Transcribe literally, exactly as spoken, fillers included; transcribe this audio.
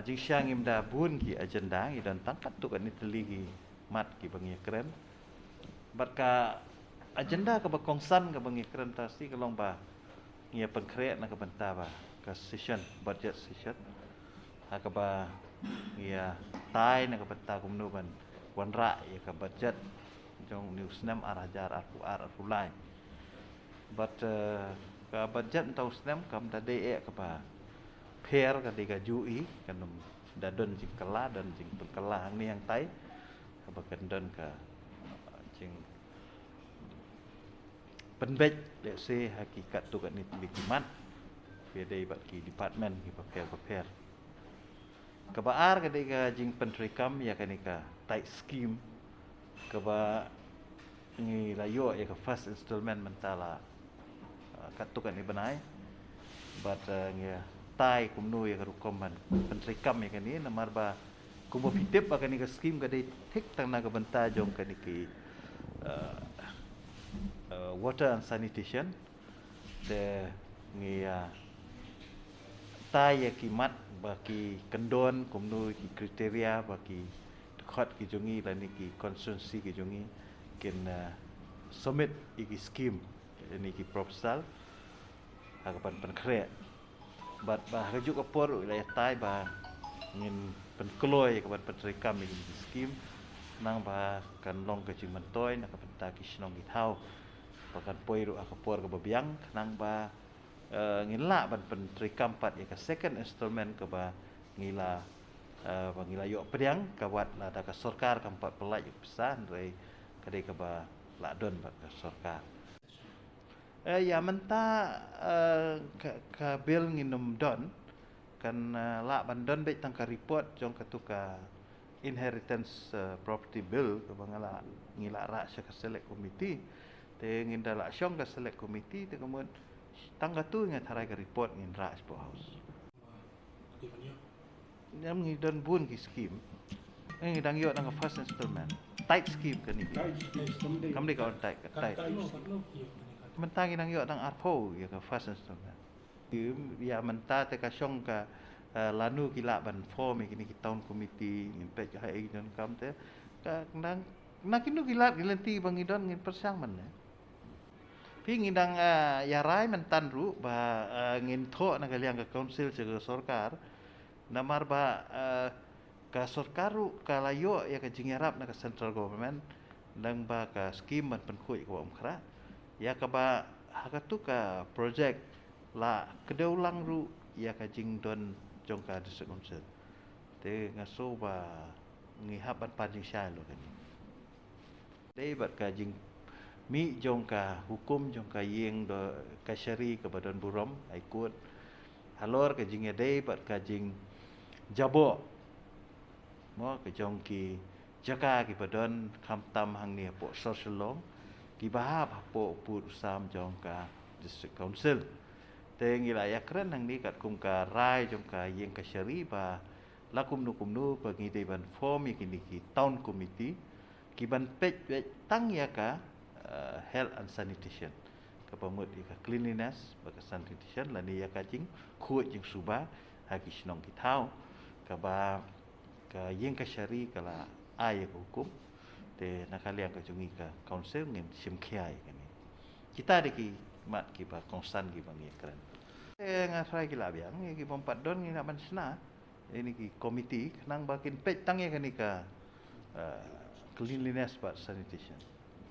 Jingshisha ngim da bun ki agenda, ngi don tang katto katne tylli ki mat kiba ngi ïakren. Bad ka agenda kaba kongsan kaba ngi ïakren mynta shi ka long ba ngi ïa pynkhreh na ka bynta ba ka session, budget session, ha kaba ngi ïa tai na ka bynta kumno ban wanrah ïa ka budget jong une u snem ar hajar arphew ar arphew lai. Bad, eh, ka budget mynta u snem kam da dei eh kaba pher, ka dei ka juh hi, kan ym da don jingkylla, don jingpynkylla hangne hangtai, kaba kan don ka, eh, jingpynbeit lehse ha ki katto katne tylli ki mat, ki dei bad ki department kiba pher bapher. Kaba ar ka dei ka jingpyntreikam ïa kane ka tithe scheme kaba ngi la ïoh ïa ka first installment mynta la, ah, katto katne bnai. Bad, ah, ngi tai kumno ïa ka rukom ban pyntreikam ïa kane, namar ba kumba phi tip ba kane ka scheme ka dei thik tang na ka bynta jong kane ki, ah, ah, water and sanitation. Te ngi, ah, tai ïa ki mat ba ki kyndon kumno, ki kriteria ba ki dkhot ki jong ngi lane ki constituency ki jong ngi kin, ah, submit ïa ki scheme lane ki proposal ha ka ban pynkhreh. Bad ba ha kajuh ka por ruh la ïa tai ba ngin pynkloi ïa ka ban pyntreikam ïa ki scheme, khnang ba kan long ka jingmyntoi na ka bynta ki shnong ki thaw. Ba kan poi ruh ha ka por kaba biang, khnang ba, eh, ngin lah ban pyntreikam pat ïa ka second installment kaba ngi la, eh, ba ngi la ïoh pdiang, ka wat lada ka sorkar kam pat pyllait ïa ka pisa, hynrei ka dei kaba lah don bad ka sorkar. Eh, ïa mynta, eh, ka, ka bill ngin ym don, kan, eh, lah ban don beit tang ka report jong katu ka inheritance, eh, property bill kaba nga la, ngi la rah sha ka select committee. Te ngin da la shong ka select committee te ka mut tang katu nga tharai ka report ngin rah shapoh House. Ngi don bun ki scheme. Eh, ngi dang ïoh tang ka first installment. Tithe scheme kane. Kam dei ka on tithe, ka tithe. Mynta ngi dang ïoh tang arphew ïa ka first installment. Ïa mynta te ka shong ka, eh, lano ki lah ban form ïa kine ki town committee, ngin peit ha ei ki donkam te. Ka nang, na kino ki lad ki lynti ba ngi don ngin pyrshang mynne. Phi, ngi dang, eh, ïa rai mynta ruh ba, eh, ngin thoh na ka liang ka council sha ka sorkar. Namar ba, eh, ka sorkar ruh ka la ïoh ïa ka jingïarap na ka central government lyngba ka scheme ban pynkhuid ka Wah Umkhrah, ïa kaba ha katu ka project la kdew lang ruh ïa ka jingdon jong ka district council. Te nga sngew ba ngi hap ban pan jingshai halor kane. Dei bad ka jingmih jong ka hukum jong ka ïing kashari kaba don burom, High Court, halor ka jingïadei bad ka jingjaboh, mo, ka jong ki jaka kiba don khamtam hangne hapoh sor Shillong, kiba hap hapoh pud u sam jong ka District Council. Te ngi la ïakren hangne katkum ka rai jong ka ïing kashari ba la kumno kumno ba ngi dei ban form ïa kine ki town committee, ki ban peit, peit tang ïa ka, eh, health and sanitation, kaba mut ïa ka cleanliness bad ka sanitation, lane ïa ka jingkhuid jingsuba ha ki shnong ki thaw, kaba ka ïing kashari ka la ai ïa ka hukum. Te na ka liang ka jong ngi ka council ngin shim khia ïa kane. Kita dei ki mat kiba kongsan kiba ngi ïakren. Te nga tharai ki la biang, ïa ki bym pat don ngi lah ban shna ïa kine ki committee, khnang ba kin peit tang ïa kane ka, eh, cleanliness bad sanitation.